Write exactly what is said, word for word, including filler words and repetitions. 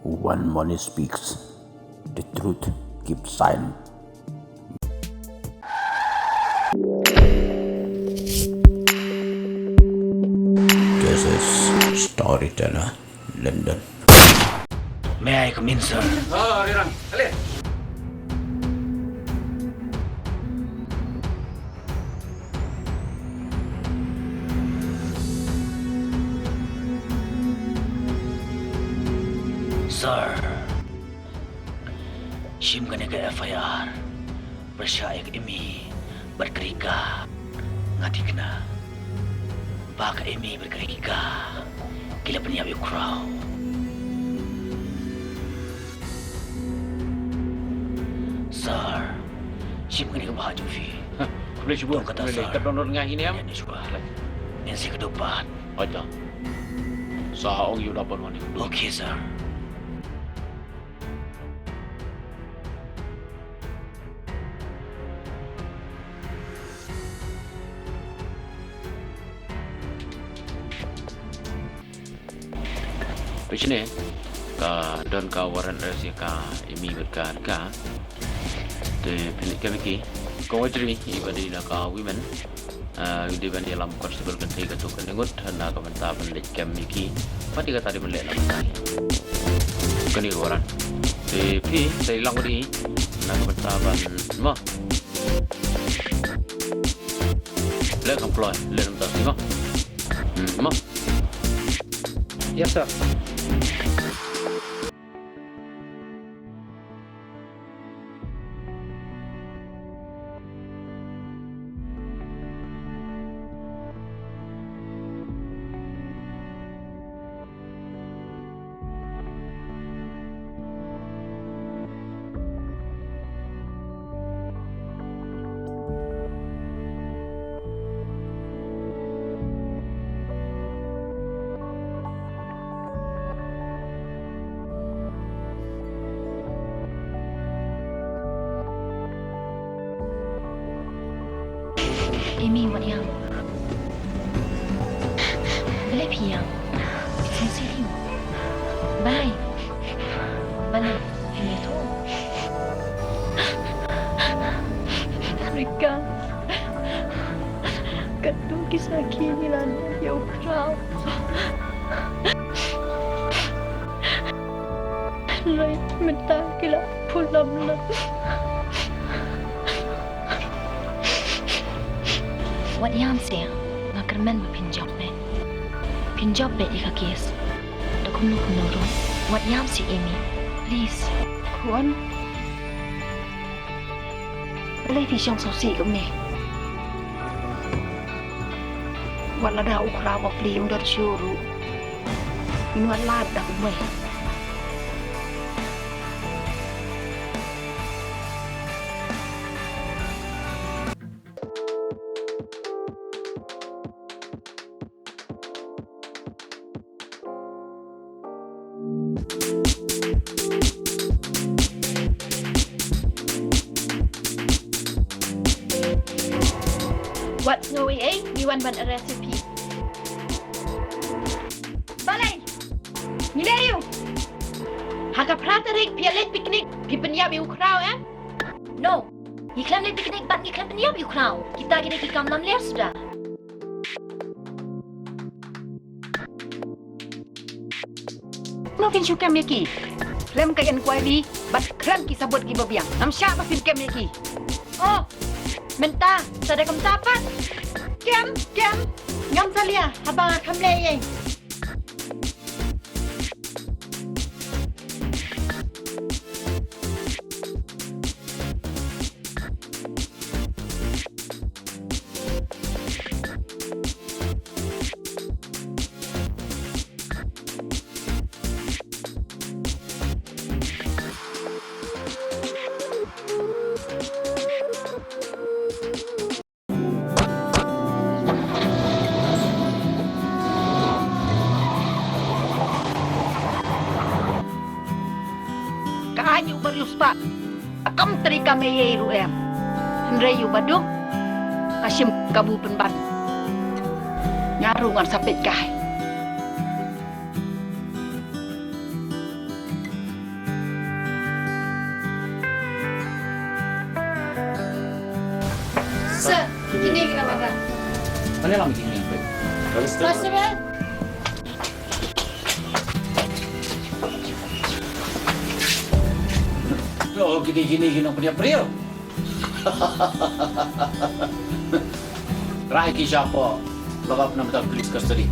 One Moni speaks. The truth keeps silent. This is Storyteller London. May I come in, sir? Oh, Rirang. Kali. Sir, shim kane ka F I R pyrshah ïa ka Amy bad ka Rika. Nga thikna ba ka Amy bad ka Rika ki la pynïap ïa u Khraw. Sir, shim kane ka bha jong phi. Khublei shibun. Tang kata, sir. Khublei. Kat don nga hi ne em? Ïa, ne shuwa. Khublei. Ngin sa ïakynduh pat. Aja. Sa ong ïa u da pynwan ïa u. Okay, sir. Phi shane ka don ka warrant arrest ïa ka Amy bad ka Rika. Te phin leit kem ïa ki. Ka wajri iba dei na ka women. Ah, dei ban ïalam constable Kynthei katto katne ngut na ka bynta ban leit kem ïa ki. Pat ïa kata dei ban leh na bynta kane ka warrant. Te phi sa ïalam ïa ki na ka bynta ban mo. Leh kam kloi, leh na bynta phi mo. Hmm, mo. Yes, sir. Amy, wat ïam. Balei phi ïam? Sngewsih ïa u. Balei? Balei? Ïathuh. Rika. Katto ki sakhi ngi la don ïa u Khraw. Hynrei mynta ki la phuh lam la. Wat ïam seh, nga kyrmen ba phin jop beit. Phin jop beit ïa ka case. Da kumno kumno ruh, wat ïam seh Amy, please. Khun. Balei phi shong sngewsih kumne? Wat lada u Khraw ba plie um don shuh ruh, ngin wan lad da kumwei. Wat sngew ei ei, ngi wan ban arrest ïa phi. Balei? Ngi leh ïa u. Ha ka phra tarik phi ïa leit picnic, phi pynïap ïa u Khraw, eh? No. Ngi khlem leit picnic bad ngi khlem pynïap ïa u Khraw. Kita ki dei ki kam lamler suda. Kumno phin shu kem ïa ki? Khlem ka inquiry bad khlem ki sabut kiba biang, ngam shah ba phin kem ïa ki. Oh, mynta sa da kumta pat. Kem, kem. Ngam salia haba ngam leh ei ei. Ka aiñ u bariewspah, kam trei kam ei ei ruh em. Hynrei u baduk ka shim kabu pynban. Nga ruh ngan sa peit kai. Sir, kine ki nang lada. Mane lam kine ki nang. Constable. To kine kine ki nang pynïap briew. Rai ki shapoh. Laba pynïap da police custody.